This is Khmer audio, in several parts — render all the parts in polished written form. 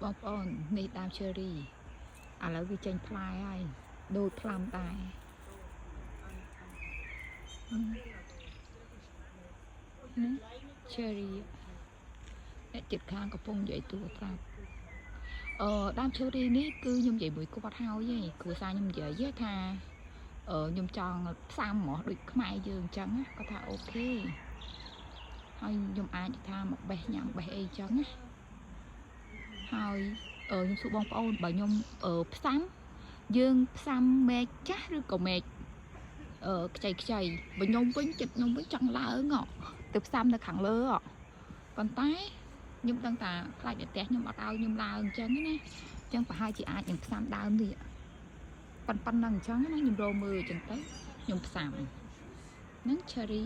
បងប្អូននេះដើម cherry ឥឡូវវាចេញផ្លែហើយដូចផ្លាំដែរនេះ cherry អ្នកចិត្តខាងកំពុងនិយាយទូរស័ព្ទអឺដើម cherry នេះគឺខ្ញុំនិយាយមួយគាត់ហើយឯងគ្រួសារខ្ញុំនិយាយថាអឺខ្ញុំចង់ផ្សាំហ្មងដូចខ្មែរយើងអញ្ចឹងណាគាត់ថា okay ហើយខ្ញុំអាចថាមកបេះញ៉ាំបេះអីអញ្ចឹងណាហើយអឺខ្ញុំសួរបងប្អូនបើខ្ញុំអឺផ្សាំយើងផ្សាំមែកចាស់ឬក៏មែកអឺខ្ចីខ្ចីបើខ្ញុំវិញចិត្តខ្ញុំវិញចង់ឡើងហ៎ទៅផ្សាំនៅខាងលើហ៎ប៉ុន្តែខ្ញុំដឹងថាខ្លាចតែផ្ទះខ្ញុំអត់ឲ្យខ្ញុំឡើងអញ្ចឹងណាអញ្ចឹងប្រហែលជាអាចនឹងផ្សាំដើមនេះប៉ុណ្ប៉ុណ្ណឹងអញ្ចឹងណាខ្ញុំរកមើលអញ្ចឹងទៅខ្ញុំផ្សាំហ្នឹង cherry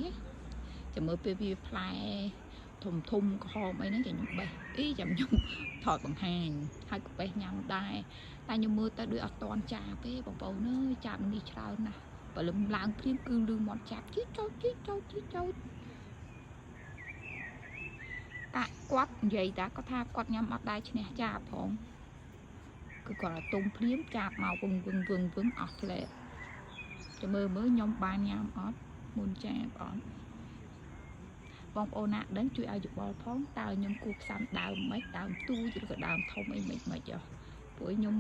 ចាំមើលពេលវាផ្លែធំធំក្រហមអីហ្នឹងចាំខ្ញុំបេះអីចាំខ្ញុំថតបង្ហាញហើយក៏បេះញ៉ាំដែរតែខ្ញុំមើលទៅដូចអត់តន់ចាបទេបងប្អូនអើយចាបនេះច្រើនណាស់ព្រលឹមឡើងព្រាមគឺលឺមាត់ចាប់ជីចោចជីចោចជីចោចកាក់គាត់និយាយតាគាត់ថាគាត់ញ៉ាំអត់ដែរឈ្នះចាបផងគឺគាត់ឲ្យទុំភ្លាមចាបមកវឹងវឹងវឹងវឹងអស់ផ្លែចាំមើលមើលខ្ញុំបានញ៉ាំអត់មុនចាបអត់បងប្អូនណាដឹងជួយឲ្យយោបល់ផងតើខ្ញុំគួរផ្សំដើមមិនដើមទូចឬក៏ដើមធំអីមិនមិនហ៎ព្រោះខ្ញុំ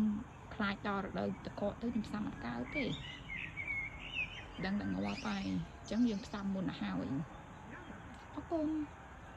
ខ្លាចដល់រដូវតកកទៅខ្ញុំផ្សំអត់កើតទេដឹងតែងាប់ហើយអញ្ចឹងយើងផ្សំមុនទៅហើយអរគុណ។